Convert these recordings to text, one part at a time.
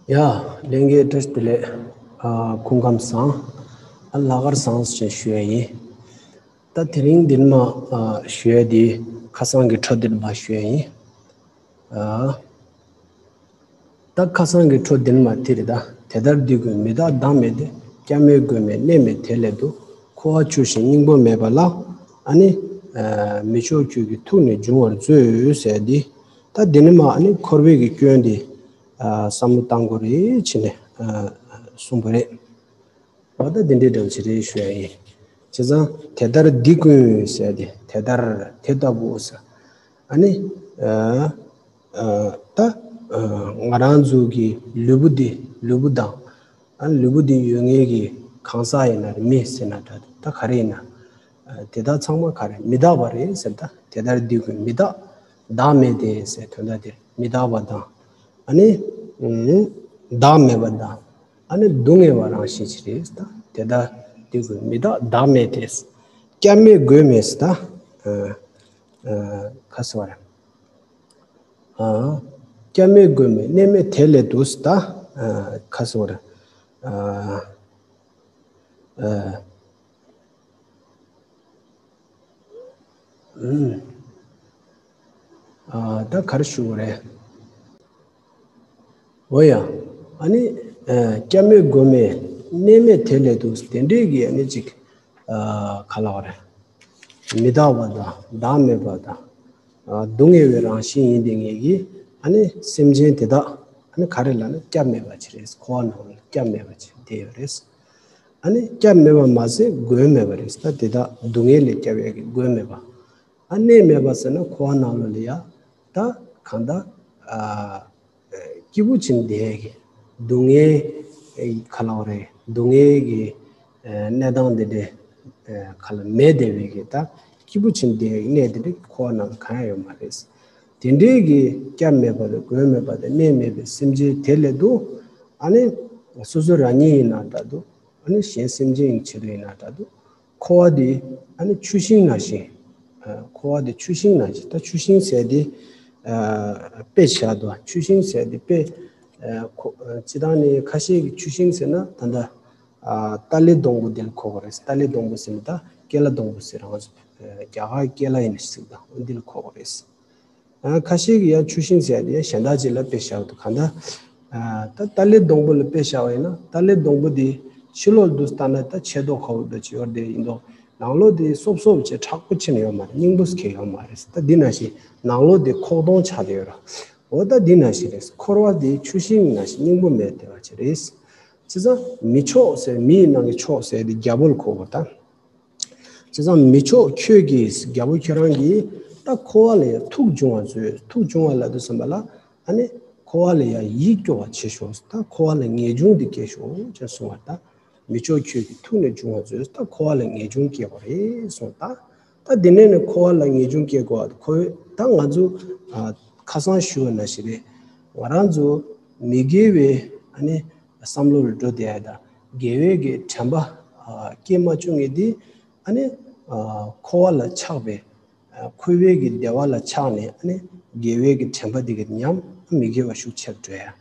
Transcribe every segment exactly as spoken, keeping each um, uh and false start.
ཡ། ལྷན་རྒྱས་བཀྲ་ཤིས་བདེ་ལེགས། ཨ། སྐུ་ཁམས་བཟང་། ཨ། ལྷག་དཀར་བཟང་ཞེས་ཞུ་ཡ་ཡིན། ད་དེ་རིང་འདིར་མ། ཨ། ཞུ་ཡ་དེ་ཁ་སང་གི་འཕྲོ་འདིར་མ་ཞུ་ཡ་ཡིན། ཨ། ད་ཁ་སང་གི་འཕྲོ་འདིར་མ་དེ་རེད། ད་དེ་ལྟར་འདི་ཀུན་མི་རྟག་བདག་མེད་དེ། སྐྱབས་མེད་མགོན་མེད་གནས་མེད་དེ་སླད་དུ། འཁོར་བ་ཆུ་བཞིན་སྙིང་པོ་མེད་པ་ལ། ཨ་ནི། ཨ། མི་མཆོག་ཁྱོད་ཀྱི་ཐུགས་ནི་འབྱུང་བར་མཛོད་ཟེར་ཏེ། ད་འདི་ནི་མ་ཨ་ནི་འཁོར་བའི་གི་སྐྱོན་དེ། ཨ། བསམ་བློ་བཏང་དགོས་རེད་ཅེས་ནས། ཨ། གསུངས་པ་རེད། འོ་ད་འདི་འདྲའི་འདྲ་བོ་ཅིག་རེད་ཞུ་ཡ་ཡིན། བྱས་ཙང་དེ་ལྟར་འདི་ཀུན་ཟེར་ཏེ། དེ་ལྟར་དེ་ལྟ་བུ་ཟེར། ཨ་ནི། ཨ། ཨ། ད། ཨ། ང་རང་ཚོ་གི་ལུས་པོ་འདི་ལུས་པོ་དང་། ཨ། ལུས་པོ་འདི་ཡོད་མཁན་གྱི་གང་ཟག་ཡིན་ན་རེད། མི་ཟེར་ན་འདྲ། ད་ག་རེ་ཡིན་ན། ཨ། དེ་དག་ཚང་མ་ག་རེ་མི་རྟག་པ་རེད་ཟེར། ད་དེ་ལྟར་འདི་ཀུན་མི་རྟག་བདག་མེད་དེ་ཟེར་དོན་དག་དེ་མི་རྟག་པ་དང་། ཨ་ནི། ཨུམ། བདག་མེད་པ་དང་། ཨ་ནི་སྡུག་བསྔལ་བ་རང་བཞིན་ཅིག་རེད། ད་དེ་ལྟར་འདི་ཀུན་མི་རྟག་བདག་མེད་དེ། སྐྱབས་མེད་མགོན་མེད་ཟེར། ད། ཨ། ཨ། ག་རེ་ཟེར་བ་རེད། ཨ། སྐྱབས་མེད་མགོན་མེད་གནས་མེད་དེ་སླད་དུ་ཟེར། ད། ཨ། ག་རེ་ཟེར་བ་རེད། ཨ། ཨ། ཨུམ། ཨ། ད་ག་རེ་ཞུ་དགོས་རེད། འོ་ཡ། ཨ་ནི། ཨ། སྐྱབས་མེད་མགོན་མེད་གནས་མེད་དེ་སླད་དུ། དེ་འདྲའི་གི་ཨ་ནི་ཅིག་ཨ། ག་ལབ་དགོས་རེད། མི་རྟག་པ་དང་བདག་མེད་པ་དང་། ཨ། སྡུག་བསྔལ་བའི་རང་བཞིན་ཡིན་དེ་ངེད་ཀྱི། ཨ་ནི་སེམས་ཅན་དེ་དག་ཨ་ནི་ག་རེ་ལབ་ན་སྐྱབས་མེད་པ་ཅིག་རེད། འཁོར་བ་ནང་ལ་སྐྱབས་མེད་པ་ཅིག་བསྡད་ཡོད་རེད། ཨ་ནི་སྐྱབས་མེད་པ་མ་ཟད་མགོན་མེད་པ་རེད། ད་དེ་དག་སྡུག་བསྔལ་ལས་སྐྱོབ་ཡག་གི་མགོན་མེད་པ། ཨ། གནས་མེད་པ་ཟེར་ན་འཁོར་བ་ནང་ལོགས་ལ་ཡ། ད་གང་ལྟར། ཨ། སྐྱིད་པོ་བྱས་ནས་བསྡད་ཡག་གི། སྡུག་བསྔལ། ཨ། ག་ལབ་དགོས་རེད། སྡུག་བསྔལ་གྱི། ཨ། གནས་སྟངས་དེ་འདྲ། ཨ། ག་ལ་མེད་བསྡད་པའི་གི། ད་སྐྱིད་པོ་བྱས་ནས་བསྡད་ཡག་གི་གནས་དེ་འདྲ་འཁོར་བ་ནང་ལ་གང་ཡང་ཡོད་མ་རེད། དེ་འདྲའི་གི་སྐྱབས་མེད་པ་དང་མགོན་མེད་པ་དང་གནས་མེད་པའི་སེམས་ཅན་དེ་སླད་དུ། ཨ་ནི་སོ་སོ་རང་ཉིད་ཡིན་ན་འདྲ་འདུག་ཨ་ནི་གཞན་སེམས་ཅན་གྱི་ཆེད་དུ་ཡིན་ན་འདྲ་འདུག་འཁོར་བ་འདི་ཨ་ནི་ཆུ་ཤིང་ནང་བཞིན། ཨ། འཁོར་བ་འདི་ཆུ་ཤིང་ནང་བཞིན། ད་ཆུ་ཤིང་ཟེར་དེ། ཨ། དཔེ་བཞག་འདུག་ཆུ་ཤིང་ཟེར་དེ་དཔེ། ཨ། ཁོ། ཨ། སྤྱིར་བཏང་ནས་ཁ་ཤས་ཀྱིས་ཆུ་ཤིང་ཟེར་ན་ད་ལྟ། ཨ། ཏཱ་ལའི་སྡོང་པོ་འདི་ལ་གོ་དགོས་རེད། ཏཱ་ལའི་སྡོང་པོ་ཟེར་ན་ད་ཀེ་ལ་སྡོང་པོ་ཟེར། རང་ཚོ། ཨ། རྒྱ་གར་ཀེ་ལ་ཡིན་ན་ཞིག་ད་འདི་ལ་གོ་དགོས་རེད། ཨ། ཁ་ཤས་ཀྱིས་ཡང་ཆུ་ཤིང་ཟེར་ཡ་དེ་ཡང་གཞན་དག་ཅིག་ལ་དཔེ་བཞག་འདུག་གང་ལྟར། ཨ། ད་ཏཱ་ལའི་སྡོང་པོ་ལ་དཔེ་བཞག་པ་ཡིན་ན། ཏཱ་ལའི་སྡོང་པོ་དེ་ཕྱི་ལོགས་འདུག་ལྟ་ན་ད་ཆེ་མདོག་ཁ་པོ་འདྲ་ཅིག་ཡོད་རེད། ཡིན་མདོག་ནང་ལོགས་དེ་སོབ་སོབ་བྱས་མཁྲེགས་པོ་ཅིག་ཡོད་མ་རེད། སྙིང་པོ་ཟེར་མཁན་ཡོད་མ་རེད། ད་འདི་ནང་བཞིན་ནང་ལོགས་དེ་ཁོག་སྟོང་ཆགས་བསྡད་ཡོད་རེད། འོ་ད་འདི་ནང་བཞིན་རེད། འཁོར་བ་དེ་ཆུ་ཤིང་ནང་བཞིན་སྙིང་པོ་མེད་བསྡད་པ་ཅིག་རེད། བྱས་ཙང་མི་མཆོག་ཟེར། མི་ཡི་ནང་གི་མཆོག་ཟེར་དེ་རྒྱལ་པོ་ལ་གོ་དགོས་ད། བྱས་ཙང་མི་མཆོག་ཁྱོད་ཀྱིས། རྒྱལ་པོ་ཁྱེད་རང་གིས་ད་འཁོར་བ་ལ་ཡང་ཐུགས་འབྱུང་བ་མཛོད། ཐུགས་འབྱུང་བ་ལབ་དུས་ཙམ་པ་ལ། ཨ་ནི་འཁོར་བ་ལ་ཡང་ཡིད་སྐྱོ་བ་བྱེད་ཤོག་ད་འཁོར་བ་ལ་ངེས་འབྱུང་འདི་སྐྱེ་ཤོག་ཅེས་གསུངས་པ་ད། མི་མཆོག་ཁྱོད་ཀྱིས་ཐུགས་ནི་འབྱུང་བ་མཛོད། ད་འཁོར་བ་ལ་ངེས་འབྱུང་སྐྱེ་དགོས་རེད་གསུངས་ད། ད་དེ་ནས་ནི་འཁོར་བ་ལ་ངེས་འབྱུང་སྐྱེ་དགོས་པ་ཁོ། ད་ང་ཚོ། ཨ། ཁ་སང་ཞུས་པ་ནང་བཞིན་རེད། ང་རང་ཚོ་མི་དགེ་བའི་ཨ་ནི་བསམ་བློ་ལ་འགྲོ་བསྡད་ཡ་དང་། དགེ་བའི་གི་དྲན་པ། ཨ། སྐྱེ་མ་བཅུག་མཁན་དེ། ཨ་ནི། ཨ། འཁོར་བ་ལ་ཆགས་པའི། ཨ། འཁོར་བའི་གི་བདེ་བ་ལ་ཆགས་ནས། ཨ་ནི་དགེ་བའི་གི་དྲན་པ་དེ་གི་ཉམས། མི་དགེ་བ་ཤུགས་ཆེར་འགྲོ་ཡ།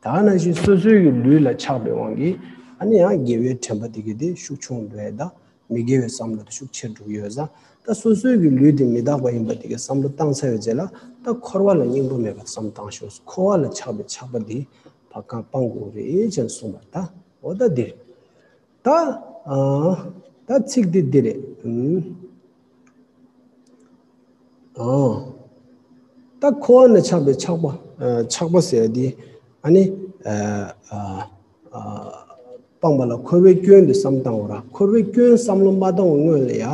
ད་ག་ནང་བཞིན་སོ་སོའི་གི་ལུས་ལ་ཆགས་པའི་དབང་གིས། ཨ་ནི་ཡང་དགེ་བའི་དྲན་པ་དེ་གི་དེ་ཤུགས་ཆུང་འགྲོ་ཡ་དང་། མི་དགེ་བའི་བསམ་བློ་དེ་ཤུགས་ཆེར་འགྲོ་གི་ཡོད་ཙང་། ད་སོ་སོའི་གི་ལུས་དེ་མི་རྟག་པ་ཡིན་པ་དེ་གི་བསམ་བློ་བཏང་ཚར་བའི་རྗེས་ལ། ད་འཁོར་བ་ལ་སྙིང་པོ་མེད་པར་བསམ་བློ་བཏང་ཤོག་འཁོར་བ་ལ་ཆགས་པའི་ཆགས་པ་དེ་བ་གང་སྤང་དགོས་རེད་ཅེས་གསུངས་པ་ད། འོ་ད་འདིར། ད། ཨ། ད་ཚིག་འདི་འདི་རེད། ཨུམ། ཨ། ད་འཁོར་བ་ན་ཆགས་པའི་ཆགས་པ། ཨ། ཆགས་པ་ཟེར་ཡ་འདི། ཨ་ནི། ཨ། ཨ། ཨ། སྤངས་པ་ལ་འཁོར་བའི་སྐྱོན་འདི་བསམ་བཏང་བ་ར། འཁོར་བའི་སྐྱོན་བསམ་བློ་མ་བཏང་བའི་སྔོན་ལ་ཡ།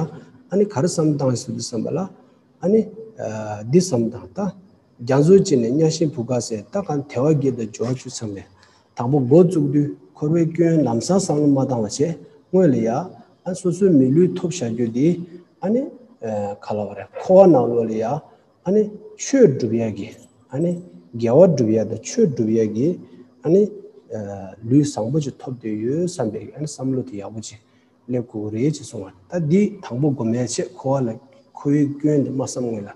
ཨ་ནི་ག་རེ་བསམ་བཏང་ཟེར་དུས་ཙམ་པ་ལ། ཨ་ནི། ཨ། འདི་བསམ་བཏང་ད། རྒྱ་མཚོའི་དཀྱིལ་ནས་གཉའ་ཤིང་བུ་ག་ཟེར། ད་གང་དལ་བ་བརྒྱད་དང་འབྱོར་བ་བཅུ་ཚང་བའི། དང་པོ་འགོ་བཙུགས་དུས་འཁོར་བའི་སྐྱོན་ལམ་སང་བསམ་བློ་མ་བཏང་བ་བྱས། སྔོན་ལ་ཡ། ཨ། སོ་སོའི་མི་ལུས་ཐོབ་བཞག་རྒྱུ་འདི། ཨ་ནི། ཨ། ག་ལབ་དགོས་རེད། འཁོར་བ་ནང་ལོགས་ལ་ཡ། ཨ་ནི་ཆོས་སྒྲུབ་ཡ་གི། ཨ་ནི་དགེ་བ་སྒྲུབ་ཡ་དང་ཆོས་སྒྲུབ་ཡ་གི། ཨ་ནི། ཨ། ལུས་བཟང་པོ་ཅིག་ཐོབ་བསྡད་ཡོད་བསམ་པའི། ཨ་ནི་བསམ་བློ་དེ་ཡག་པོ་ཅིག་སླེབས་དགོས་རེད་ཅེས་གསུངས་པ། ད་འདི་དང་པོ་སྒོམ་ཡ་བྱས། འཁོར་བ་ལ། འཁོར་བའི་སྐྱོན་འདི་མ་བསམ་སྔོན་ལ།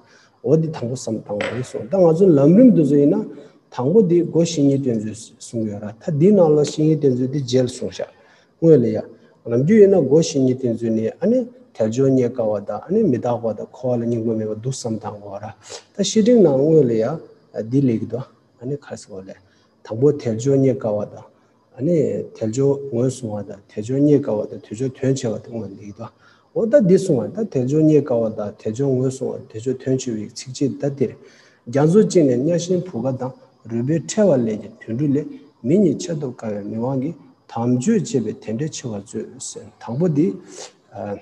འོ་འདི་དང་པོ་བསམ་བཏང་བ་རེད་གསུངས། ད་ང་ཚོ་ལམ་རིམ་འདི་ཚོ་ཡིན་ན། དང་པོ་འདི་སྒོ་བཞི་ཉིད་བསྟན་ཚུལ་གསུངས་ཡོད་ར། ད་འདི་ནང་ལ་བཞི་ཉིད་བསྟན་ཚུལ་འདི་རྗེས་ལ་གསུངས་ཤག་སྔོན་ལ་ཡ། ནམ་རྒྱུན་ཡིན་ན་སྒོ་བཞི་ཉིད་བསྟན་ཚུལ་ནི་ཨ་ནི་དལ་འབྱོར་རྙེད་དཀའ་བ་དང་ཨ་ནི་མི་རྟག་པ་དང་འཁོར་བ་ལ་སྙིང་པོ་མེད་པ་འདུག་བསམ་བཏང་དགོས་ར། ད་བཤེས་སྤྲིང་ནང་སྔོན་ལ་ཡ་འདི་ལེགས་འདུག་ཨ་ནི་ཁ་སི་འོ་ལེ། དང་པོ་དལ་འབྱོར་རྙེད་དཀའ་བ་དང་། ཨ་ནི་དལ་འབྱོར་ངོས་བཟུང་བ་དང་དལ་འབྱོར་རྙེད་དཀའ་བ་དང་དལ་འབྱོར་དོན་ཆེ་བ་དེ་སྔོན་ལེགས་འདུག་འོ་ད་འདི་གསུངས་པ་ད་དལ་འབྱོར་རྙེད་དཀའ་བ་དང་དལ་འབྱོར་ངོས་བཟུང་བ་དལ་འབྱོར་དོན་ཆེ་བའི་ཚིགས་བཅད་ད་འདིར། རྒྱ་མཚོ་གཅིག་ནས་གཉའ་ཤིང་བུ་ག་དང་རུས་སྦལ་ཕྲད་པ་ལས་ཀྱང་དུད་འགྲོ་ལས་མི་ཉིད་ཆེས་ཐོབ་དཀའ་བས་མི་དབང་གིས་དམ་ཆོས་བཅས་པའི་དེ་འདྲའི་ཆེ་བར་མཛོད་ཟེར། དང་པོ་འདི། ཨ།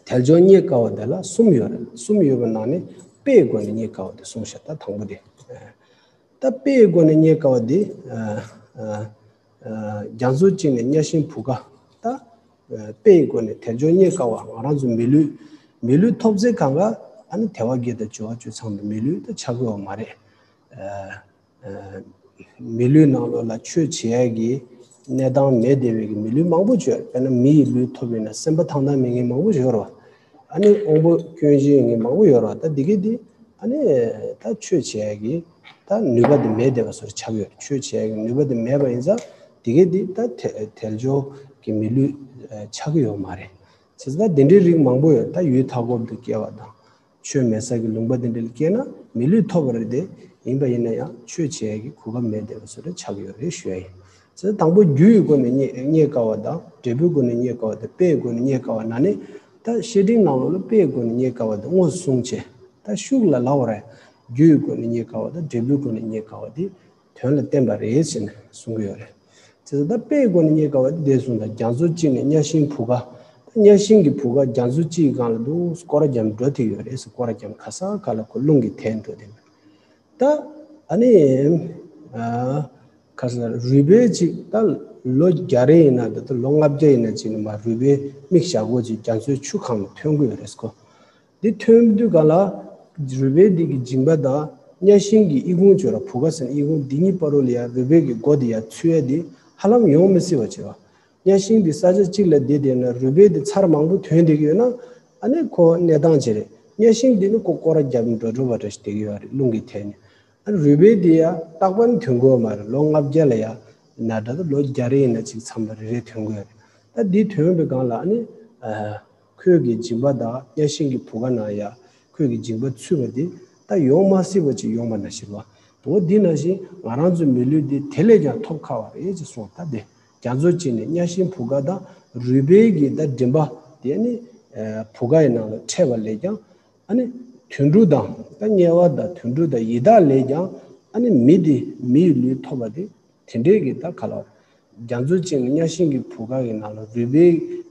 དལ་འབྱོར་རྙེད་དཀའ་བ་དེ་ལ་གསུམ་ཡོད་རེད། གསུམ་ཡོད་པའི་ནང་ནས་དཔེའི་སྒོ་ནས་རྙེད་དཀའ་བ་དེ་གསུངས་ཤག་ད་དང་པོ་དེ། ད་དཔེའི་སྒོ་ནས་རྙེད་དཀའ་བ་དེ། ཨ། ཨ། ཨ། རྒྱ་མཚོ་གཅིག་ནས་གཉའ་ཤིང་བུ་ག་ད། ཨ། དཔེའི་སྒོ་ནས་དལ་འབྱོར་རྙེད་དཀའ་བ་ང་རང་ཚོ་མི་ལུས། མི་ལུས་ཐོབ་ཚེ་གང་ག་ཨ་ནི་དལ་བ་བརྒྱད་དང་འབྱོར་བ་བཅུ་ཚང་བའི་མི་ལུས་ད་ཆགས་ཀྱི་ཡོད་མ་རེད། ཨ། མི་ལུས་ནང་ལོགས་ལ་ཆོས་བྱེད་ཡག་གི་གནས་སྟངས་མེད་བསྡད་པའི་གི་མི་ལུས་མང་པོ་ཡོད། དཔེར་ན་མི་ཡི་ལུས་ཐོབ་ཡོད་ན་སེམས་པ་ཐང་ཐང་མེད་མཁན་མང་པོ་ཡོད་རེད་བ། ཨ་ནི་དབང་པོ་སྐྱོན་ཅན་ཡོད་མཁན་མང་པོ་ཡོད་རེད་བ། ད་འདི་གས་འདི་ཨ་ནི་ད་ཆོས་བྱེད་ཡག་གི་ད་ནུས་པ་འདི་མེད་བསྡད་པ་བཟོ་འདྲ་ཆགས་ཡོད་རེད། ཆོས་བྱེད་ཡག་གི་ནུས་པ་འདི་མེད་པ་ཡིན་ཙང་འདི་གས་འདི་ད་དལ་དལ་འབྱོར་གྱི་མི་ལུས་ཆགས་ཀྱི་ཡོད་མ་རེད། བྱས་ཙང་ད་དེ་འདྲའི་རིགས་མང་པོ་ཡོད། ད་ཡུལ་མཐའ་འཁོབ་ཏུ་སྐྱེ་བ་དང་། ཆོས་མེད་ས་གི་ལུང་པ་དེ་འདྲ་ལ་སྐྱེས་ན་མི་ལུས་ཐོབ་པ་རེད་དེ། ཡིན་པ་ཡིན་ན་ཡང་ཆོས་བྱེད་ཡག་གི་གོ་སྐབས་མེད་བསྡད་པ་བཟོ་འདྲ་ཆགས་ཀྱི་ཡོད་རེད་ཞུ་ཡ་ཡིན། བྱས་ཙང་དང་པོ་རྒྱུ་ཡི་སྒོ་ནས་རྙེད་རྙེད་དཀའ་བ་དང་འབྲས་བུའི་སྒོ་ནས་རྙེད་དཀའ་བ་དང་དཔེ་ཡི་སྒོ་ནས་རྙེད་དཀའ་བ་ན་ནི། ད་བཤེས་སྤྲིང་ནང་ལོགས་ལ་དཔེ་ཡི་སྒོ་ནས་རྙེད་དཀའ་བ་དེ་དངོས་སུ་གསུངས་བྱས། ད་ཤུགས་ལ་ལབ་པ་རེད། རྒྱུ་ཡི་སྒོ་ནས་རྙེད་དཀའ་བ་དང་འབྲས་བུའི་སྒོ་ནས་རྙེད་དཀའ་བ་དེ། དོན་ལ་བརྟེན་པ་རེད་ཟེར་ནས་གསུང་གི་ཡོད་རེད། དེ་ཚོ་ད་དཔེའི་སྒོ་ནས་རྙེད་དཀའ་བ་དེ་འདས་སོང་། ད་རྒྱ་མཚོ་གཅིག་ནས་གཉའ་ཤིང་བུ་ག་ད་གཉའ་ཤིང་གི་བུ་ག་རྒྱ་མཚོ་གཅིག་གི་སྒང་ལ་འདུག་སྐོར་ར་རྒྱབ་འགྲོ་དེ་ཡོད་རེད་ཟེར། སྐོར་ར་རྒྱབ་ག་ས་ག་ལ་ཁོ་རླུང་གིས་དེད་འགྲོ་དེ་ད་ཨ་ནི་ཨ་ག་ས་རུས་སྦལ་གཅིག་ད་ལོ་བརྒྱ་རེ་ཡིན་ན་ད་ལྟ་ལོ་ལྔ་བརྒྱ་ཡིན་ན་གཅིག་ནས་མ་རུས་སྦལ་མིག་ཞར་གོ་གཅིག་རྒྱ་མཚོའི་ཆུ་གང་ལ་ཐོན་གི་ཡོད་རེད་ཁོ། འདི་ཐོན་དུས་ག་ལ། རུས་སྦལ་འདི་གི་མཇིང་པ་དང་གཉའ་ཤིང་གི་ཨི་ཁུང་བརྗོད་ར་བུ་ག་ཟེར་ན་ཨི་ཁུང་འདི་གཉིས་བར་དུ་ལ་ཡ་རུས་སྦལ་གྱི་མགོ་འདི་ཡ་ཚུད་ཡ་འདི་ཧ་ལམ་ཡོང་མི་སྲིད་པ་བྱེད་པ། གཉའ་ཤིང་འདི་ས་ཆ་གཅིག་ལ་བསྡད་བསྡད་ན་རུས་སྦལ་འདི་ཚར་མང་པོ་ཐོན་བསྡད་ཀྱི་ཡོད་ན་ཨ་ནི་ཁོ་གནས་སྟངས་ཅིག་རེད། གཉའ་ཤིང་འདི་ནི་ཁོ་སྐོར་ར་རྒྱབ་འགྲོ་འགྲོ་བ་འདྲ་ཞིག་བསྡད་ཀྱི་ཡོད་རེད་རླུང་གིས་དེད་ནས། ཨ་ནི་རུས་སྦལ་འདི་ཡ་རྟག་པར་ནི་ཐོན་གྱི་ཡོད་མ་རེད། ལོ་ལྔ་བརྒྱ་ལ་ཡ་ན་འདྲ་ད་ལོ་བརྒྱ་རེ་ཡིན་ན་གཅིག་མཚམས་ལ་རེ་རེ་ཐོན་གྱི་ཡོད་རེད། ད་འདི་ཐོན་པའི་སྒང་ལ་ཨ་ནི། ཁོའི་གི་མཇིང་པ་དང་གཉའ་ཤིང་གི་བུ་ག་ནང་ཡ་ཁོའི་གི་མཇིང་པ་ཚུད་པ་དེ་ད་ཡོང་མ་སྲིད་པ་ཅིག་ཡོང་པ་ནང་བཞིན་པ། འོ་འདི་ནང་བཞིན་ང་རང་ཚོའི་མི་ལུས་འདི་དེ་ལས་ཀྱང་ཐོབ་ཁག་པ་རེད་ཅེས་གསུངས། ད་དེ་རྒྱ་མཚོ་གཅིག་ནས་གཉའ་ཤིང་བུ་ག་དང་རུས་སྦལ་གྱི་ད་མགྲིན་པ་དེ་ནི་བུ་ག་ཡི་ནང་ལ་འཕྲད་པ་ལས་ཀྱང་ཨ་ནི་དུད་འགྲོ་དང་ད་དམྱལ་བ་དང་དུད་འགྲོ་དང་ཡི་དྭགས་ལས་ཀྱང་ཨ་ནི་མི་དེ་མི་ཡི་ལུས་ཐོབ་པ་དེ། དེ་འདྲའི་གི་ད་ག་ལ། རྒྱ་མཚོ་གཅིག་ནས་གཉའ་ཤིང་གི་བུ་ག་གི་ནང་ལ་རུས་སྦལ་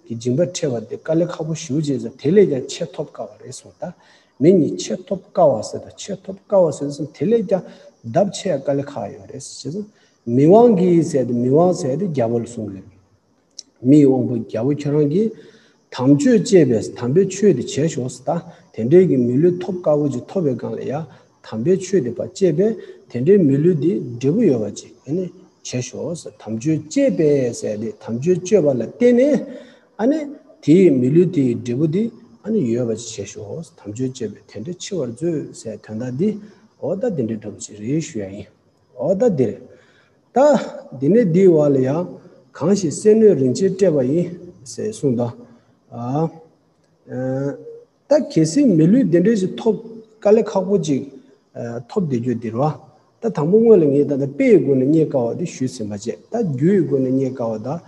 གྱི་མཇིང་པ་འཕྲད་པ་དེ་དཀའ་ལས་ཁག་པོ་ཞེ་པོ་ཅིག་ཟེར། དེ་ལས་ཀྱང་ཆེས་ཐོབ་དཀའ་བ་རེད་གསུངས། ད་མི་ཉིད་ཆེས་ཐོབ་དཀའ་བ་ཟེར་དང་ཆེས་ཐོབ་དཀའ་བ་ཟེར་ཙམ་དེ་ལས་ཀྱང་ལྡབ་ཆེ་ཡ་དཀའ་ལས་ཁག་ཡོད་རེད་ཟེར། བྱས་ཙང་མི་དབང་གིས་ཟེར་ཏེ་མི་དབང་ཟེར་ཏེ་རྒྱལ་པོ་ལ་གསུང་གི་ཡོད། མི་ཡི་དབང་པོ་རྒྱལ་པོ་ཁྱོད་རང་གིས། དམ་ཆོས་སྤྱད་པས་དམ་པའི་ཆོས་དེ་བྱས་ཤོག་ཟེར། ད་དེ་འདྲའི་གི་མི་ལུས་ཐོབ་དཀའ་བོ་ཅིག་ཐོབ་པའི་སྒང་ལ་ཡ་དམ་པའི་ཆོས་དེ་ཕར་སྤྱད་པས་དེ་འདྲའི་མི་ལུས་འདི་འབྲས་བུ་ཡོད་པ་ཅིག་ཨ་ནི་བྱས་ཤོག་ཟེར། དམ་ཆོས་སྤྱད་པས་ཟེར་ཏེ་དམ་ཆོས་སྤྱོད་པ་ལ་བརྟེན་ནས་ཨ་ནི་དེའི་མི་ལུས་དེའི་འབྲས་བུ་དེ་ཨ་ནི་ཡོད་པ་ཅིག་བྱས་ཤོག་ཟེར། དམ་ཆོས་སྤྱད་པས་དེ་འདྲ་ཆེ་བར་མཛོད་ཟེར་དོན་དག་འདི་འོ་ད་དེ་འདྲའི་འདྲ་པོ་ཅིག་རེད་ཞུ་ཡ་ཡིན། འོ་ད་འདིར། ད། འདི་ནས་འདིའི་བར་ལ་ཡང་། གང་ཞིག་སེར་སྣས་རིན་ཆེན་སྤྲས་པ་ཡིན། ཟེར་གསུངས་དང་། ཨ། ཨ། ད་གལ་སྲིད་མི་ལུས་འདི་འདྲ་ཞིག་ཐོབ་དཀའ་ལས་ཁག་པོ་ཅིག་ཨ། ཐོབ་བསྡད་རྒྱུ་འདིར་བ། ད་དང་པོ་སྔོན་ལ་ངས་ད་ལྟ་དཔེ་ཡི་སྒོ་ནས་རྙེད་དཀའ་བ་འདི་ཞུས་ཟིན་པ་བྱས། ད་རྒྱུ་ཡི་སྒོ་ནས་རྙེད་དཀའ་བ་དང་།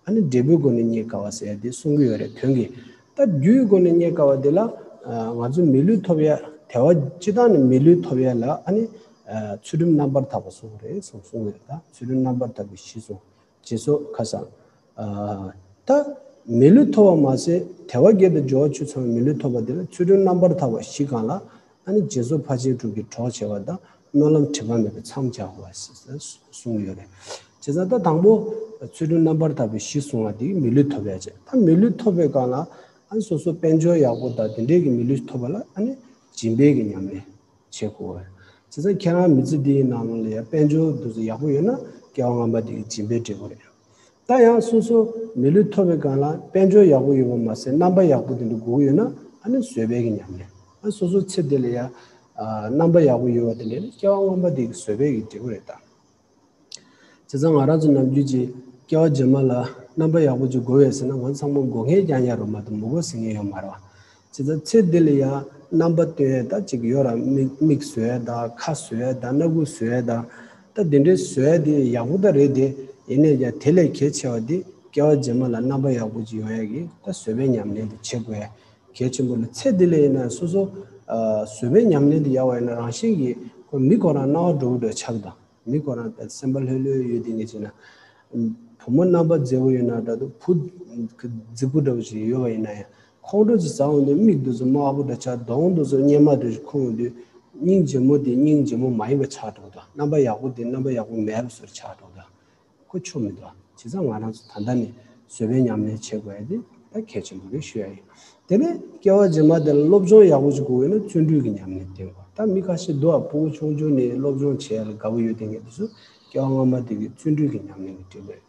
ཨ་ནི་འབྲས་བུའི་སྒོ་ནས་རྙེད་དཀའ་བ་ཟེར་ཡ་དེ་གསུང་གི་ཡོད་རེད་དོན་གྱིས། ད་རྒྱུའི་སྒོ་ནས་རྙེད་དཀའ་བ་དེ་ལ། ང་ཚོ་མི་ལུས་ཐོབ་ཡ་དལ་བ་སྤྱི་བཏང་ནས་མི་ལུས་ཐོབ་ཡ་ལ་ཨ་ནི། ཚུལ་ཁྲིམས་རྣམ་པར་དག་པ་གསུངས་རེད་གསུངས་གསུངས་ཡོད། ད་ཚུལ་ཁྲིམས་རྣམ་པར་དག་པའི་གཞི་གསུངས། རྗེས་སོར་ཁ་སང་། ད་མི་ལུས་ཐོབ་པ་མ་ཟད་དལ་བ་བརྒྱད་དང་འབྱོར་བ་བཅུ་ཚང་བའི་མི་ལུས་ཐོབ་པ་དེ་ལ་ཚུལ་ཁྲིམས་རྣམ་པར་དག་པ་གཞི་གང་ལ། ཨ་ནི་རྗེས་སོར་ཕར་ཕྱིན་དྲུག་གི་གྲོགས་བྱེད་པ་དང་སྨོན་ལམ་དྲི་མ་མེད་པའི་མཚམས་སྦྱར་དགོས་པ་གསུངས་ཡོད་རེད། བྱས་ཙང་ད་དང་པོ་ཚུལ་ཁྲིམས་རྣམ་པར་དག་པའི་གཞི་བཟུང་བ་དེ་མི་ལུས་ཐོབ་ཡ་བྱས། ད་མི་ལུས་ཐོབ་པའི་སྒང་ལ་ཨ་ནི་སོ་སོ་དཔལ་འབྱོར་ཡག་པོ་དང་དེ་འདྲས་ཀྱི་མི་ལུས་ཐོབ་པ་ལ་ཨ་ནི་སྦྱིན་པའི་གི་ཉམས་ལེན་བྱེད་དགོས་པ་རེད། བྱས་ཙང་ཁྱེད་རང་མི་ཚེ་འདིའི་ནང་ལ་ཡ་དཔལ་འབྱོར་འདུག་ཚེ་ཡག་པོ་ཡོད་ན་སྐྱེ་བ་སྔ་མ་དེ་གི་སྦྱིན་པའི་འབྲས་བུ་རེད། ད་ཡང་སོ་སོ་མི་ལུས་ཐོབ་པའི་སྒང་ལ་དཔལ་འབྱོར་ཡག་པོ་ཡོད་པ་མ་ཟད་རྣམ་པ་ཡག་པོ་དེ་འདྲ་དགོས་ཀྱི་ཡོད་ན་ཨ་ནི་བཟོད་པའི་གི་ཉམས་ལེན། ཨ་སོ་སོ་ཚེ་འདི་ལ་ཡ་ རྣམ་པ་ཡག་པོ་ཡོད་པ་དེ་འདྲ་ནི་སྐྱེ་བ་སྔོན་མ་དེ་གི་བཟོད་པའི་གི་འབྲས་བུ་རེད་ད། བྱས་ཙང་ང་རང་ཚོ་ནམ་རྒྱུན་གྱི་སྐྱེ་བ་རྗེས་མ་ལ་རྣམ་པ་ཡག་པོ་ཅིག་དགོས་པས་ཟེར་ན། ང་ཚོ་ཚང་མ་དགོས་མཁན་རྐྱང་རྐྱང་རེད་མ་གཏོགས་མི་དགོས་ཟེར་མཁན་ཡོད་མ་རེད་བ། བྱས་ཙང་ཚེ་འདི་ལ་ཡང་རྣམ་པ་སྟོན་ཡས་ད་ཅིག་ཡོད་ར། མིག་མིག་བཟོ་ཡས་ད། ཁ་བཟོ་ཡས་ད། སྣ་ཁུག་བཟོ་ཡས་ད། ད་དེ་འདྲའི་བཟོ་ཡས་དེ་ཡག་པོ་ད་རེད་དེ། ཡིན་ནའི་ཀྱང་དེ་ལས་གལ་ཆེ་བ་དེ་སྐྱེ་བ་རྗེས་མ་ལ་རྣམ་པ་ཡག་པོ་ཅིག་ཡོང་ཡས་ཀྱི་ད་བཟོད་པའི་ཉམས་ལེན་དེ་བྱེད་དགོས་ཡས་གལ་ཆེན་པོ་ལ། ཚེ་འདི་ལ་ཡིན་ན་སོ་སོ་ཨ་བཟོད་པའི་ཉམས་ལེན་དེ་ཡག་པ་ཡིན་ན་རང་བཞིན་གྱིས་ཁོ་མི་ཁོ་རང་སྣང་བ་འགྲོ་གི་འདྲ་ཆགས་དང་། མི་ཁོ་རང་ད་སེམས་པ་ལྷོད་ལྷོད་ཡོད་དེ་ངེས་བྱས་ན། བུ་མོ་རྣམ་པ་མཛེས་པོ་ཡོད་ན་འདྲ་འདུག་བུ་རྫིག་པོ་འདྲ་བོ་ཞིག་ཡོད་པ་ཡིན་ན་ཡང་། ཁོང་ཁྲོ་ཅིག་ཟ་འོང་དུས་མིག་འདི་ཚོ་དམར་པོ་འདྲ་ཆགས། གདོང་འདི་ཚོ་གཉེར་མ་འདྲ་ཞིག་ཁུག་འོང་དུས་སྙིང་རྗེ་མོ་དེ་སྙིང་རྗེ་མོ་མ་ཡིན་པ་ཆགས་འགྲོ་གི་འདུག་རྣམ་པ་ཡག་པོ་དེ་རྣམ་པ་ཡག་པོ་མེད་པ་བཟོ་འདྲ་ཆགས་འགྲོ་གི་འདུག་ཁོ་ཆོ་མི་འདུག་བྱས་ཙང་ང་རང་ཚོ་ད་ལྟ་ནས་བཟོད་པའི་ཉམས་ལེན་བྱེད་དགོས་ཡ་དེ་ད་གལ་ཆེན་པོ་རེད་ཞུ་ཡ་ཡིན། དེ་ནས་སྐྱེ་བ་རྗེས་མ་དེ་ལ་སློབ་སྦྱོང་ཡག་པོ་ཞིག་དགོས་ཡོད་ན་བརྩོན་འགྲུས་ཀྱི་ཉམས་ལེན་བསྟེན་དགོས། ད་མི་ཁ་ཤས་འདུག་ཨ། སྤུ་གུ་ཆུང་ཆུང་ནས་སློབ་སྦྱོང་བྱེད་ཡ་ལ་དགའ་པོ་ཡོད་དེ་ངེས་དུས་སུ་སྐྱེ་བ་སྔ་མ་དེ་གི་བརྩོན་འགྲུས་ཀྱི་ཉམས་ལེན་གྱི་འབྲས་བུ་རེད།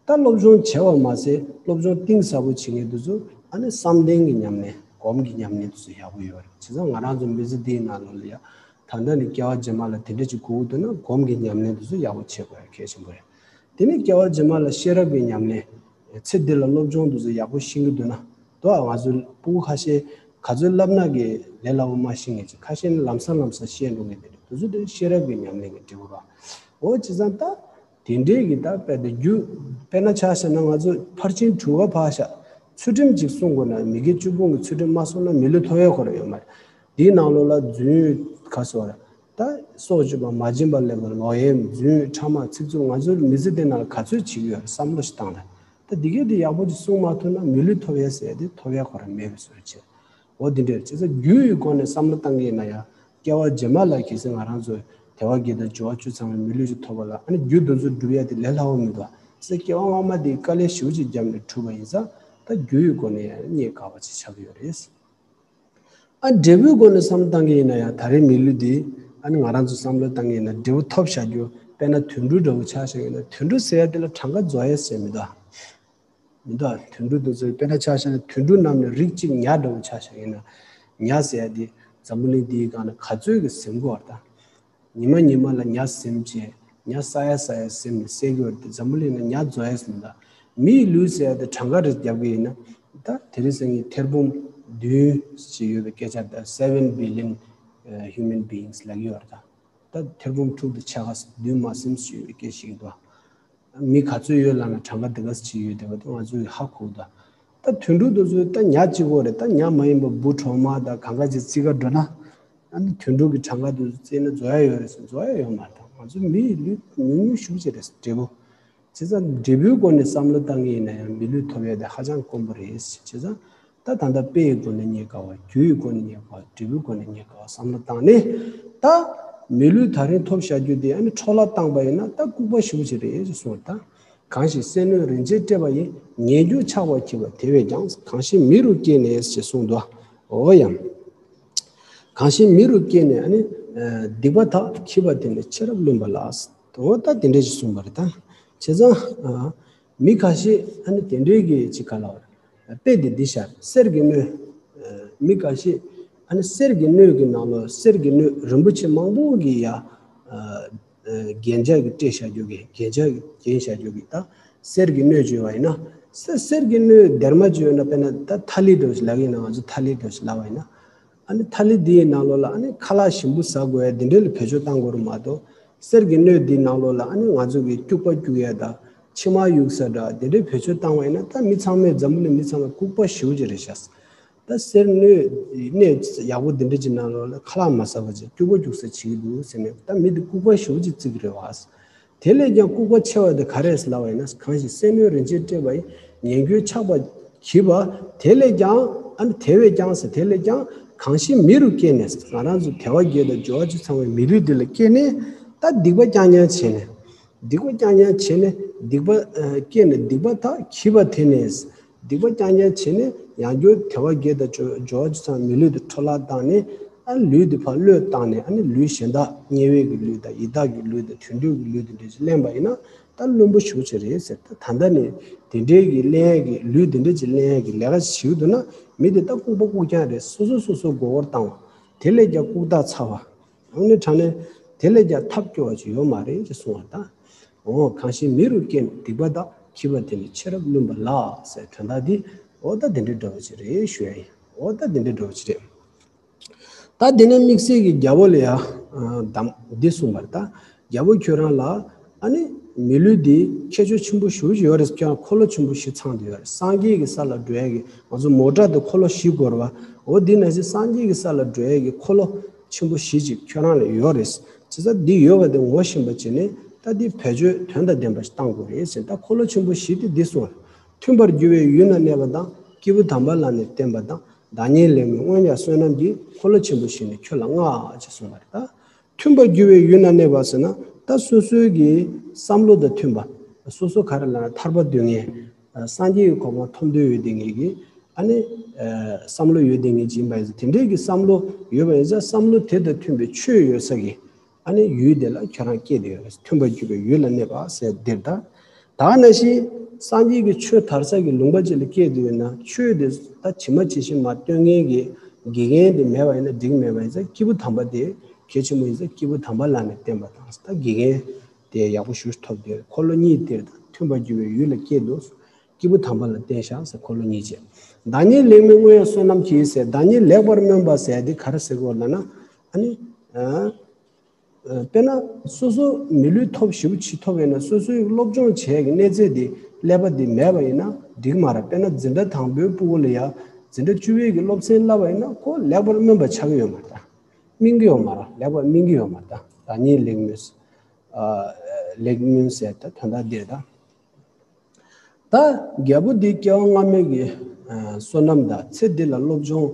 ད་སློབ་སྦྱོང་བྱས་པ་མ་ཟད་སློབ་སྦྱོང་གཏིང་ཟབ་པོ་བྱེད་མཁན་དེ་ཚོ་ཨ་ནི་བསམ་གཏན་གྱི་ཉམས་ལེན་སྒོམ་གྱི་ཉམས་ལེན་དེ་ཚོ་ཡག་པོ་ཡོད་རེད། བྱས་ཙང་ང་རང་ཚོ་མི་ཚེ་འདིའི་ནང་ལོགས་ལ་ཡ་ད་ལྟ་ནས་སྐྱེ་བ་རྗེས་མ་ལ་དེ་འདྲ་ཅིག་དགོས་ཀྱི་འདུག་ན་སྒོམ་གྱི་ཉམས་ལེན་དེ་ཚོ་ཡག་པོ་བྱེད་དགོས་ཡ་གལ་ཆེན་པོ་རེད། དེ་ནས་སྐྱེ་བ་རྗེས་མ་ལ་ཤེས་རབ་ཀྱི་ཉམས་ལེན། ཚེ་འདི་ལ་སློབ་སྦྱོང་དེ་ཚོ་ཡག་པོ་ཤེས་ཀྱི་འདུག་ན། དོ་ང་ཚོ་སྤུ་གུ་ཁ་ཤས་ག་ཚོད་བསླབ་ན་གི་ལས་སླ་པོ་མ་ཤེས་མཁན་ཅིག་ཁ་ཤས་ནི་ལམ་སང་ལམ་སང་ཤེས་འགྲོ་མཁན་དེ་འདྲ་དེ་ཚོ་དེ་ཤེས་རབ་ཀྱི་ཉམས་ལེན་གྱི་འབྲས་བུ་རེད། འོ་བྱས་ཙང་ད། དེ་འདྲའི་གི་ད་དཔེ་དེ་རྒྱུ། དཔེར་ན་ཆ་བཞག་ན་ང་ཚོ་ཕར་ཕྱིན་དྲུག་ག་ཕར་བཞག་ཚུལ་ཁྲིམས་གཅིག་སྲུང་དགོས་ན་མི་དགེ་བཅུ་སྤོང་གི་ཚུལ་ཁྲིམས་མ་སྲུང་ན་མི་ལུས་ཐོབ་ཡ་ཁོ་རང་ཡོད་མ་རེད། དེའི་ནང་ལོགས་ལ་རྫུན་ག་སོགས་རེད། ད་སྲོག་གཅོད་པ་མ་བྱིན་པ་ལེན་པ་ལོག་གཡེམ་རྫུན་ཕྲ་མ་ཚིག་རྩུབ་ང་ཚོའི་མི་ཚེ་འདི་ནང་ལ་ག་ཚོད་བྱེད་ཀྱི་ཡོད་རེད་བསམ་བློ་ཞིག་བཏང་ན། ད་འདི་གས་འདི་ཡག་པོ་ཅིག་སྲུང་མ་ཐུབ་ན་མི་ལུས་ཐོབ་ཡ་ཟེར་ཡ་དེ་ཐོབ་ཡ་ཁོ་རང་མེད་པའི་བཟོ་འདྲ་བྱེད། འོ་དེ་འདྲ་རེད། བྱས་ཙང་རྒྱུ་ཡི་སྒོ་ནས་བསམ་བློ་བཏང་གི་ཡིན་ན་ཡང་སྐྱེ་བ་རྗེས་མ་ལ་གལ་སྲིད་ང་རང་ཚོས་དལ་བ་བརྒྱད་དང་འབྱོར་བ་བཅུ་ཚང་བའི་མི་ལུས་ཅིག་ཐོབ་པ་ལ་ཨ་ནི་རྒྱུ་དེ་ཚོ་སྒྲུབ་ཡ་དེ་ལས་སླ་བོ་མི་འདུག་བྱས་ཙང་སྐྱེ་བ་སྔ་མ་དེའི་དཀའ་ལས་ཞེ་པོ་ཅིག་བརྒྱབ་ནས་གྲུབ་པ་ཡིན་ཙང་ད་རྒྱུ་ཡི་སྒོ་ནས་ཡང་རྙེད་དཀའ་བ་ཅིག་ཆགས་ཀྱི་ཡོད་རེད། ཨ་འབྲས་བུའི་སྒོ་ནས་བསམ་བློ་བཏང་གི་ཡིན་ན་ཡང་ད་རེས་མི་ལུས་འདི་ཨ་ནི་ང་རང་ཚོ་བསམ་བློ་བཏང་གི་ཡིན་ན་འབྲས་བུ་ཐོབ་བཞག་རྒྱུ། དཔེར་ན་དུད་འགྲོ་འདྲ་བོ་ཆ་བཞག་ཡིན་ན་དུད་འགྲོ་ཟེར་ཡ་དེ་ལ་གྲངས་ཀ་རྫོགས་ཡ་ཟེར་མི་འདུག་མི་འདུག་དུད་འགྲོ་དེ་ཚོའི་དཔེར་ན་ཆ་བཞག་ན་དུད་འགྲོ་རྣམས་ནི་རིགས་གཅིག་ཉ་འདྲ་བོ་ཆ་བཞག་ཡིན་ན། ཉ་ཟེར་ཡ་དེ་འཛམ་བུ་གླིང་འདིའི་སྒང་ན་ག་ཚོད་ཀྱི་ཟིན་གྱི་ཡོད་རེད་ད། ཉི་མ་ཉི་མ་ལ་ཉ་ཟིན་བྱས་ཉ་ས་ཡ་ས་ཡ་ཟིན་ནས་བསད་ཀྱི་ཡོད་རེད་དེ་འཛམ་བུ་གླིང་ན་ཉ་རྫོགས་ཡ་ཟིན་ད། མིའི་ལུས་ཟེར་ཡ་དེ་གྲངས་ཀ་རེ་རྒྱབ་ཀྱི་ཡིན་ན། ད་དེ་རིང་སང་ཉིན་ཐེར་འབུམ་བདུན་ཞིག་ཡོད་པའི་སྐད་ཆ་ད་seven billion human beings ལབ་ཀྱི་ཡོད་རེད་ད། ད་ཐེར་འབུམ་དྲུག་དང་ཕྱེད་ཀ་བདུན་མ་ཟིན་ཞུ་བའི་སྐད་ཞིག་འདུག་མི་ག་ཚོད་ཡོད་ལབ་ན་གྲངས་ཀ་འདི་ག་ཅིག་ཡོད་དེ་བ་དེ་ང་ཚོས་ཧ་གོ་གི་འདུག་ད་དུད་འགྲོ་དེ་ཚོས་ད་ཉ་གཅིག་པོ་རེད། ད་ཉ་མ་ཡིན་པ་འབུ་གྲོག་མ་དང་གང་ག་ཅིག་རྩི་ག་འགྲོ་ན། ཨ་ནི་དུད་འགྲོ་གི་གྲངས་ཀ་དེ་ཚོ་རྩིས་ན་རྫོགས་ཡ་ཡོད་རེད་ཟེར་རྫོགས་ཡ་ཡོད་མ་རེད། ད་ང་ཚོ་མི་ཡི་ལུས་ཉུང་ཉུང་ཞེ་པོ་ཅིག་རེད་འབྲས་བུ། བྱས་ཙང་འབྲས་བུའི་སྒོ་ནས་བསམ་བློ་བཏང་གི་ཡིན་ན་ཡང་མི་ལུས་ཐོབ་ཡ་དེ་ཧ་ཅང་དཀོན་པོ་རེད། བྱས་ཙང་ད་ད་ལྟ་དཔེ་ཡི་སྒོ་ནས་རྙེད་དཀའ་བ། རྒྱུ་ཡི་སྒོ་ནས་རྙེད་དཀའ་བ། འབྲས་བུའི་སྒོ་ནས་རྙེད་དཀའ་བ་བསམ་བློ་བཏང་ནས། ད་མི་ལུས་ད་རིང་ཐོབ་བཞག་རྒྱུ་དེ་ཨ་ནི་འཕྲོ་བརླག་བཏང་པ་ཡིན་ན་ད་ལྐུགས་པ་ཞེ་པོ་ཅིག་རེད་ཅེས་གསུངས་པ་དང་། གང་ཞིག་སེམས་གནོད་རིན་ཆེན་སྤྲད་པ་ཡིས། ངེས་འབྱུང་ཆགས་པ་འཁྱིད་པ་དེ་བས་ཀྱང་། གང་ཞིག་མི་རུ་སྐྱེས་ནས་ཞེས་གསུངས་འདུག་འོ་ཡང་། གང་ཞིག་མི་རུ་སྐྱེས་ནས་ཨ་ནི་སྡིག་པ་དག་འཁྱིད་པ་དེ་ནི་ཤེས་རབ་བླུན་པ་ལགས། འོ་ད་དེ་འདྲ་ཞིག་གསུངས་པ་རེད་ད། བྱས་ཙང་། མི་ཁ་ཤས་ཨ་ནི་དེ་འདྲའི་གི་ཅིག་ག་ལ་བ་རེད། དཔེ་དེ་འདི་ཤར་གསེར་གྱི་སྣོད། མི་ཁ་ཤས་ཨ་ནི་གསེར་གྱི་སྣོད་ཀྱི་ནང་ལོ་གསེར་གྱི་སྣོད་རིན་པོ་ཆེ་མང་པོ་གི་ཡ། རྒྱན་ཆ་གི་སྤྲས་བཞག་རྒྱུ་གི་རྒྱན་ཆ་གི་རྒྱན་བཞག་རྒྱུ་གི་ད་གསེར་གྱི་སྣོད་བརྗོད་པ་ཡིན་ན། གསེར་གསེར་གྱི་སྣོད་སྡེར་མ་བརྗོད་ན་དཔེར་ན་ད་ཐ་ལི་འདྲ་བོ་ཞིག་ལབ་ཡིན་ན་ང་ཚོ་ཐ་ལི་འདྲ་བོ་ཞིག་ལབ་པ་ཡིན་ན། ཨ་ནི་ཐ་ལི་འདིའི་ནང་ལོགས་ལ་ཨ་ནི་ཁ་ལག་ཞིམ་པོ་ཟ་དགོས་ཡ་འདི་འདྲའི་ལ་བེད་སྤྱོད་བཏང་དགོས་རེད་མ་གཏོགས། གསེར་གྱི་སྣོད་འདིའི་ནང་ལོགས་ལ་ཨ་ནི་ང་ཚོ་གི་སྐྱུག་པ་སྐྱུག་ཡ་དང་མཆིལ་མ་གཡུག་ས་འདྲ་འདི་འདྲའི་བེད་སྤྱོད་བཏང་བ་ཡིན་ན་ད་མི་ཚང་མས་འཛམ་བུ་གླིང་མི་ཚང་མས་ལྐུགས་པ་ཞེ་པོ་ཅིག་རེད་ཤག་ད་གསེར་སྣོད་གནས་ཡག་པོ་འདི་འདྲ་ཅིག་ནང་ལོགས་ལ་ཁ་ལག་མ་ཟ་བ་ཅིག་སྐྱུག་པ་སྐྱུག་ས་བྱེད་ཀྱི་འདུག་ཟེར་ནས་ད་མི་འདི་ལྐུགས་པ་ཞེ་པོ་ཅིག་བརྩི་གི་རེད་བ། དེ་ལས་ཀྱང་ལྐུགས་པ་ཆེ་བ་དེ་ག་རེ་ལབ་པ་ཡིན་ན། གང་ཞིག་སེམས་གནོད་རིན་ཆེན་སྤྲད་པ་ཡིས། ངན་སྐྱོན་ཆགས་པ་འཁྱིད་པ། དེ་ལས་ཀྱང་ཨ་ནི་དེ་བས་ཀྱང་ཟེར་དེ་ལས་ཀྱང་གང་ཞིག་མི་རུ་སྐྱེས་ནས་ང་རང་ཚོ་དལ་བ་བརྒྱད་དང་འབྱོར་བ་བཅུ་ཚང་བའི་མི་ལུས་འདི་ལ་སྐྱེས་ནས་ད་སྡིག་པ་རྐྱང་རྐྱང་བྱས་ནས། སྡིག་པ་རྐྱང་རྐྱང་བྱས་ནས་སྡིག་པ་སྐྱེས་ནས་སྡིག་པ་དག་འཁྱིད་པ་དེ་ནས། སྡིག་པ་རྐྱང་རྐྱང་བྱས་ནས་ཡང་བསྐྱར་དལ་བ་བརྒྱད་དང་འབྱོར་བ་བཅུ་ཚང་མི་ལུས་དེ་འཕྲོ་བརླག་བཏང་ནས། ཨ་ལུས་དེ་ཕར་བློས་བཏང་ནས་ཨ་ནི་ལུས་གཞན་དག་དམྱལ་བའི་གི་ལུས་དང་ཡི་དྭགས་ཀྱི་ལུས་དང་དུད་འགྲོའི་གི་ལུས་དེ་འདྲ་ཞིག་ལེན་པ་ཡིན་ན་ད་བླུན་པོ་ཞེ་པོ་ཅིག་རེད་ཟེར། ད་ད་ལྟ་ནས་དེ་འདྲའི་གི་ལེན་ཡས་ཀྱི་ལུས་དེ་འདྲ་ཅིག་ལེན་ཡས་ཀྱི་ལས་ཀ་ཞིག་བྱེད་ཀྱི་འདུག་ན་མི་དེ་ད་ལྐུགས་པ་ལྐུགས་རྐྱང་རེད། སོ་སོ་སོ་སོ་མགོ་སྐོར་བཏང་བ་དེ་ལས་ཀྱང་ལྐུགས་རྟགས་ཚ་བ། དངོས་གནས་དྲང་གནས་དེ་ལས་ཀྱང་ཐབས་སྐྱོ་བ་ཅིག་ཡོད་མ་རེད་ཅེས་གསུངས་པ་དང་། འོ་གང་ཞིག་མི་རུ་སྐྱེས་ནས་སྡིག་པ་དག། འཁྱིད་པ་དེ་ནི་ཆེས་རབ་བླུན་པ་ལགས་ཟེར་དོན་དག་འདི་འོ་ད་དེ་འདྲའི་འདྲ་བ་ཅིག་རེད་ཞུ་ཡ་ཡིན། འོ་ད་དེ་འདྲའི་འདྲ་བ་ཅིག་རེད། ད་དེ་ནས་དམིགས་བསལ་གྱི་རྒྱལ་པོ་ལ་ཡང་འདི་གསུངས་པར་ད། རྒྱལ་པོ་ཁྱོད་རང་ལ་ཨ་ནི་མི་ལུས་འདི་ཁྱད་ཆོས་ཆེན་པོ་ཞེ་པོ་ཅིག་ཡོད་རེད། ཁྱོད་རང་འཁོར་ལོ་ཆེན་པོ་བཞི་ཚང་བསྡད་ཡོད་རེད། སངས་རྒྱས་ཀྱི་ས་ལ་འགྲོ་ཡ་གི་ང་ཚོ་མོ་ཊ་དེ་འཁོར་ལོ་བཞི་འགོར་བ། འོ་འདི་ནང་བཞིན་སངས་རྒྱས་ཀྱི་ས་ལ་འགྲོ་ཡ་གི་འཁོར་ལོ་ཆེན་པོ་བཞི་ཅིག་ཁྱོད་རང་ལ་ཡོད་རེད། བྱས་ཙང་འདི་ཡོད་པ་དེ་ངོ་ཤེས་པ་བྱས་ནས་ད་འདི་བེད་སྤྱོད་དོན་དང་ལྡན་པ་ཞིག་བཏང་དགོས་རེད་ཟེར། ད་འཁོར་ལོ་ཆེན་པོ་བཞི་དེ་འདི་གསུངས། མཐུན་པར་འགྱུར་བའི་ཡུལ་ན་གནས་པ་དང་། སྐྱེས་བུ་དམ་པ་ལ་ནི་བརྟེན་པ་དང་། བདག་ཉིད་ལེགས་སྨོན་དངོས་ཡང་བསོད་ནམས་ཀྱིས། འཁོར་ལོ་ཆེན་པོ་བཞི་ནི་ཁྱོད་ལ་མངའ་ཞེས་གསུངས་པ་རེད་ད། མཐུན་པར་འགྱུར་བའི་ཡུལ་ན་གནས་པ་ཟེར་ན་ད་སོ་སོའི་གི་བསམ་བློ་དང་མཐུན་པ། སོ་སོ་ག་རེ་ལབ་ན་ཐར་པ་འདོད་མཁན། སངས་རྒྱས་ཀྱི་གོ་འཕང་ཐོབ་འདོད་ཡོད་བསྡད་མཁན་གྱི་ཨ་ནི་བསམ་བློ་ཡོད་བསྡད་མཁན་ཅིག་ཡིན་པ་ཡིན་ཙང་། དེ་འདྲའི་གི་བསམ་བློ་ཡོད་པ་ཡིན་ཙང་བསམ་བློ་དེ་དང་མཐུན་པའི་ཆོས་ཡོད་ས་གི་ཨ་ནི་ཡུལ་དེ་ལ་ཁྱོད་རང་སྐྱེས་བསྡད་ཡོད་རེད། མཐུན་པར་གྱུར་པའི་ཡུལ་ལ་གནས་པ་ཟེར་འདིར་ད། ད་ནང་བཞིན་སངས་རྒྱས་ཀྱི་ཆོས་དར་ས་གི་ལུང་པ་ཅིག་ལ་སྐྱེས་བསྡད་ཡོད་ན་ཆོས་དེ་ད་ཇི་མ་ཇི་བཞིན་མར་སྟོན་མཁན་གྱི་དགེ་རྒན་དེ་མེད་པ་ཡིན་ན་འགྲིག་མེད་པ་ཡིན་ཙང་། སྐྱེས་བུ་དམ་པ་དེ་གལ་ཆེན་པོ་ཡིན་ཙང་། སྐྱེས་བུ་དམ་པ་ལ་ནི་བརྟེན་པ་དང་། ད་དགེ་རྒན་དེ་ཡག་པོ་ཞེ་པོ་ཐོབ་བསྡད་ཡོད། འཁོར་ལོ་གཉིས་དེར་དང་མཐུན་པར་གྱུར་པའི་ཡུལ་ལ་སྐྱེས་འདུག་སྐྱེས་བུ་དམ་པ་ལ་བརྟེན་བཞག་ཟེར། འཁོར་ལོ་གཉིས་བྱས། བདག་ཉིད་ལེགས་སྨོན་དངོས་ཡང་བསོད་ནམས་ཀྱིས་ཟེར། བདག་ཉིད་ལེགས་པར་སྨོན་པ་ཟེར་དེ་ག་རེ་ཟེར་དགོས་ལབ་ན་ཨ་ནི། དཔེར་ན་སོ་སོ་མི་ལུས་ཐོབ་ཞེ་པོ་ཅིག་ཐོབ་ཡོད་ན་སོ་སོའི་སློབ་སྦྱོང་བྱེད་ཡག་གི་གནས་ཚད་དེ་ཀླད་པ་དེ་མེད་པ་ཡིན་ན་འགྲིག་མ་རེད། དཔེར་ན་འཛིན་གྲྭ་དང་པོའི་སྤུ་གུ་ལ་ཡང་འཛིན་གྲྭ་བཅུ་པའི་གི་སློབ་ཚན་བསླབ་པ་ཡིན་ན་ཁོ་ལེགས་པར་སྨོན་པ་ཆགས་ཀྱི་ཡོད་མ་རེད་ད། སྨིན་གྱི་ཡོད་མ་རེད། ལེགས་པར་སྨིན་གྱི་ཡོད་མ་རེད་ད། བདག་ཉིད་ལེགས་སྨོན། ལེགས་སྨོན་ཟེར་ད་དོན་དག་འདིར་ད། ད་རྒྱལ་པོ་འདི་སྐྱེ་བ་སྔ་མའི་གི་བསོད་ནམས་དང་ཚེ་འདི་ལ་སློབ་སྦྱོང་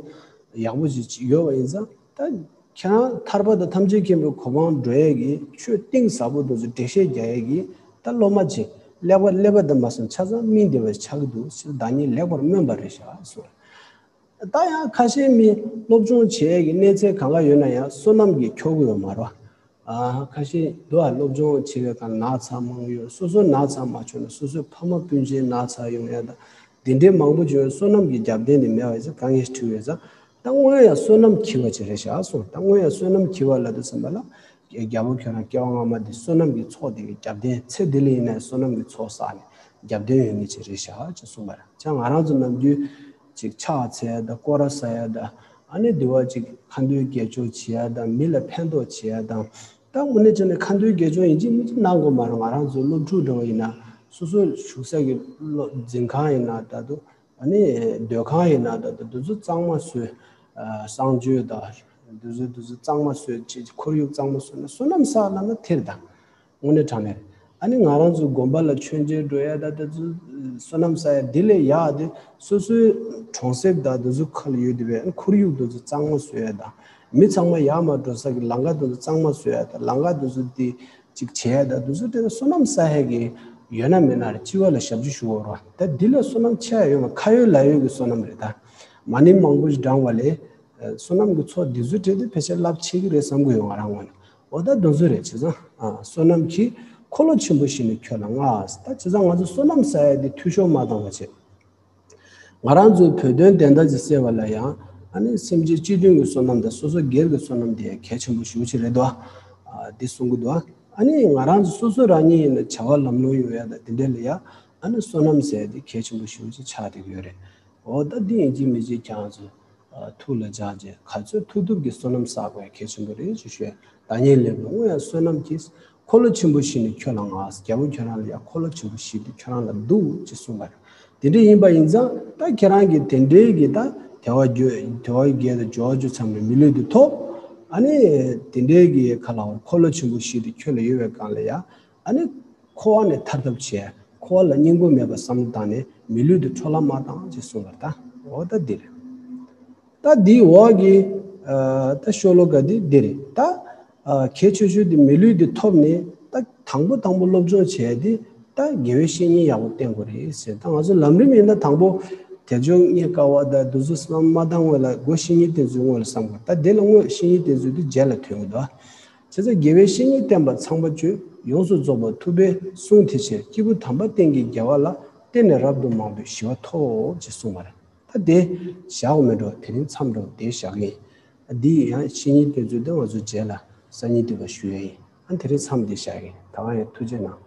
ཡག་པོ་ཞིག་ཡོད་པ་ཡིན་ཙང་། ད་ཁྱེད་རང་ཐར་པ་དང་ཐམས་ཅད་མཁྱེན་པའི་གོ་འཕང་འགྲོ་ཡས་ཀྱི་ཆོས་གཏིང་ཟབ་པོ་དེ་ཚོ་འགྲེལ་བཤད་རྒྱག་ཡས་ཀྱི་ད་སློབ་མ་ཅིག་ཀླད་པ་ཀླད་པ་དང་མ་སོང་ཆ་ཚང་སྨིན་བསྡད་པ་ཆགས་ཀྱི་འདུག་ཟེར། བདག་ཉིད་ལེགས་པར་སྨོན་པ་རེད་བཞག་གསུངས། ད་ཡང་ཁ་ཤས་མི་སློབ་སྦྱོང་བྱེད་ཡས་ཀྱི་གནས་ཚད་གང་ག་ཡོད་ན་ཡང་བསོད་ནམས་ཀྱིས་འཁྱོག་གི་ཡོད་མ་རེད། ཨ་ཁ་ཤས་འདུག་ཨ། སློབ་སྦྱོང་བྱེད་པའི་སྒང་ན་ཚ་མང་ཡོད། སོ་སོ་ན་ཚ་མ་བྱུང་ན་སོ་སོའི་ཕ་མ་སྤུན་མཆེད་ན་ཚ་ཡོང་ཡ་དང་དེ་འདྲའི་མང་པོ་བྱུང་ཡ། བསོད་ནམས་ཀྱི་རྒྱབ་རྟེན་དེ་མེད་པ་ཡིན་ཙང་དཀའ་ངལ་འཕྲད་ཡོད་ཙང་། ད་སྔོན་ཡང་བསོད་ནམས་འཁྱིལ་བ་ཅིག་རེད་བཞག་གསུངས། ད་སྔོན་ཡང་བསོད་ནམས་འཁྱིལ་བ་ལབ་དུས་ཙམ་པ་ལ་རྒྱལ་པོ་ཁྱོད་རང་སྐྱེ་བ་སྔ་མ་འདི་བསོད་ནམས་ཀྱི་ཚོགས་དེ་གི་རྒྱབ་རྟེན། ཚེ་འདི་ལ་ཡིན་ན་ཡང་བསོད་ནམས་ཀྱི་ཚོགས་བསགས་ནས་རྒྱབ་རྟེན་ཡོད་ངེས་ཅིག་རེད་བཞག་ཅེས་གསུངས་པ་རེད། ཅང་ང་རང་ཚོ་ནམ་རྒྱུན་ཅིག་ཕྱག་འཚལ་ཡ་དང་སྐོར་ར་ཟ་ཡ་དང་ཨ་ནི་འདི་བ་ཅིག་ཁ་འདོན་དགེ་སྦྱོར་བྱེད་ཡ་དང་མི་ལ་ཕན་ཐོགས་བྱེད་ཡ་དང་། ད་དངོས་གནས་བྱས་ན་ཁ་འདོན་དགེ་སྦྱོར་ཡིན་གཅིག་མིན་གཅིག་གནང་དགོས་མ་རེད། ང་རང་ཚོའི་སློབ་ཕྲུག་འདྲ་བ་ཡིན་ན་སོ་སོའི་བཞུགས་ས་གི་སློབ་འཛིན་ཁང་ཡིན་ན་ད་དུ་ཨ་ནི་སྡོད་ཁང་ཡིན་ན་ད་དུ་འདི་ཚོ་གཙང་མ་བཟོས། ཨ་གསང་སྤྱོད་དང་འདི་ཚོ་འདི་ཚོ་གཙང་མ་བཟོས། ཅིག་ཁོར་ཡུག་གཙང་མ་བཟོས་ན་བསོད་ནམས་བསགས་ལབ་ན་དེ་རེད་ད། དངོས་གནས་དྲང་གནས་རེད། ཨ་ནི་ང་རང་ཚོའི་དགོན་པ་ལ་མཆོད་མཇལ་འགྲོ་ཡ་ད་ད་ཚོ་བསོད་ནམས་བསགས་ཡ་འདི་ལས་ཡག་དེ་སོ་སོའི་གྲོང་གསེབ་དང་འདི་ཚོ་ཁ་ལ་ཡོད་དེ་བས་ཁོར་ཡུག་འདི་ཚོ་གཙང་མ་བཟོ་ཡ་དང་མི་ཚང་མ་ཡར་མར་འགྲོ་ས་གི་ལམ་ཁ་འདི་ཚོ་གཙང་མ་བཟོ་ཡ་དང་ལམ་ཁ་འདི་ཚོ་འདི་ཅིག་བྱས་ཡ་དང་འདི་ཚོ་དེ་ལ་བསོད་ནམས་བསགས་ཡ་གི་ཡོད་ན་མེད་ན་རེད། སྤྱི་བ་ལ་ཞབས་ཕྱི་ཞུ་བ་རེད་བ། ད་འདི་ལ་བསོད་ནམས་ཆེ་ཡ་ཡོད་མ། ཁ་ཡོད་ལག་ཡོད་ཀྱི་བསོད་ནམས་རེད་ད། མ་ཎི་མང་པོ་ཞིག་བགྲང་བ་ལས། བསོད་ནམས་ཀྱི་ཚོགས་འདི་ཚོའི་གྲས་དེ་ཕལ་ཆེར་རླབས་ཆེ་གི་རེད་བསམ་གི་ཡོད་ང་རང་ངོས་ནས། འོ་ད་འདི་ཚོ་རེད། བྱས་ཙང་ཨ་བསོད་ནམས་ཀྱིས་འཁོར་ལོ་ཆེན་པོ་བཞི་ནི་ཁྱོད་ལ་མངའ། ད་བྱས་ཙང་ང་ཚོ་བསོད་ནམས་བསགས་ཡ་དེ་འཐུས་ཤོར་མ་བཏང་བ་བྱས། ང་རང་ཚོའི་བོད་དོན་བདེན་མཐའ་ཅིག་གསལ་བ་ལ་ཡང་ཨ་ནི་སེམས་ཅན་སྤྱི་མཐུན་གྱི་བསོད་ནམས་དང་སོ་སོ་སྒེར་གྱི་བསོད་ནམས་དེ་ཡང་གལ་ཆེན་པོ་ཞེ་པོ་ཅིག་རེད་དོ། ཨ་འདི་གསུང་གི་འདུག་ཨ་ནི་ང་རང་ཚོ་སོ་སོ་རང་ཉིད་ཡིན་ན་བྱ་བ་ལམ་ལྷོང་ཡོང་ཡ་དང་དེ་འདྲ་ལ་ཡང་ཨ་ནི་བསོད་ནམས་ཟེར་ཡ་དེ་གལ་ཆེན་པོ་ཞེ་པོ་ཅིག་ཆགས་བསྡད་ཀྱི་ཡོད་རེད། འོ་ད་འདི་ཡིན་གཅིག་མིན་གཅིག་ཁྱེད་རང་ཚོ་ཐུགས་ལ་འཇགས་བྱས་ག་ཚོད་ཐུབ་ཐུབ་ཀྱིས་བསོད་ནམས་བསགས་དགོས་ཡ་གལ་ཆེན་པོ་རེད་ཅེས་ཞུས། བདག་ཉིད་ལེགས་སྨོན་དངོས་ཡང་བསོད་ནམས་ཀྱིས། འཁོར་ལོ་ཆེན་པོ་བཞི་ནི་ཁྱོད་ལ་མངའ། རྒྱལ་པོ་ཁྱོད་རང་ལ་ཡང་འཁོར་ལོ་ཆེན་པོ་བཞི་དེ་ཁྱོད་རང་ལ་འདུག་ཅེས་གསུངས་པ་རེད། དེ་འདྲ་ཡིན་པ་ཡིན་ཙང་ད་ཁྱེད་རང་གིས་དེ་འདྲའི་གི་ད་དལ་བ་བརྒྱད་དལ་བ་བརྒྱད་དང་འབྱོར་བ་བཅུ་ཚང་བའི་མི་ལུས་དེ་ཐོབ། ཨ་ནི་དེ་འདྲའི་གི་ག་ལ་འཁོར་ལོ་ཆེན་པོ་བཞི་དེ་ཁྱོད་ལ་ཡོད་པའི་སྒང་ལ་ཡང་། ཨ་ནི་འཁོར་བ་ནས་ཐར་ཐབས་བྱས། འཁོར་བ་ལ་སྙིང་པོ་མེད་པ་བསམ་བློ་བཏང་ནས་མི་ལུས་འདི་འཕྲོ་བརླག་མ་བཏང་ཅེས་གསུངས་པ་རེད་ད། འོ་ད་འདི་རེད། ད་འདིའི་འོག་གི་ཨ་ད་ཤོ་ལོ་ཀ་འདི་འདི་རེད་ད། ཨ་གལ་ཆེ་ཤོས་འདི་མི་ལུས་འདི་ཐོབ་ནས་ད་དང་པོ་དང་པོ་སློབ་སྦྱོང་བྱས་ཏེ་ད་དགེ་བའི་བཤེས་གཉེན་ཡག་པོ་བསྟེན་དགོས་རེད་ཟེར། ད་ང་ཚོ་ལམ་རིམ་ཡིན་ན་དང་པོ་དལ་འབྱོར་རྙེད་དཀའ་བ་དང་འདི་ཚོ་བསམ་མ་བཏང་སྔོན་ལ་སྒོ་བཤེས་གཉེན་བསྟེན་ཚུལ་སྔོན་ལ་བསམ་དགོས། ད་དེ་ལ་དངོས་བཤེས་གཉེན་བསྟེན་ཚུལ་འདི་རྗེས་ལ་ཐོན་གྱི་འདུག་བྱས་ཙང་དགེ་བའི་བཤེས་གཉེན་བསྟེན་པ་ཚངས་པ་སྤྱོད། ཡོངས་སུ་རྫོགས་པ་ཐུབ་པས་བསྲུང་དེ་ཕྱིར། སྐྱེས་བུ་དམ་པ་བསྟེན་གྱི་དགེ་བ་ལ། བརྟེན་ནས་རབ་ཏུ་མང་པོས་ཞི་བ་ཐོབ་ཅེས་གསུངས་པ་རེད། ད་དེ་བཞག་དགོས་མེད་འགྲོ། དེ་རིང་མཚམས་འགྲོ་དེ་བཞག་གི་ཡིན། འདི་ཡང་བཤེས་གཉེན་བསྟེན་ཚུལ་དེ་ང་ཚོ་རྗེས་ལ་ སང་ཉིན་དུས་པ་ཞུ་ཡ་ཡིན། ཨ་དེ་རིང་མཚམས་འདི་བཞག་གི། ད་ག་ཡང་ཐུགས་རྗེ་གནང་།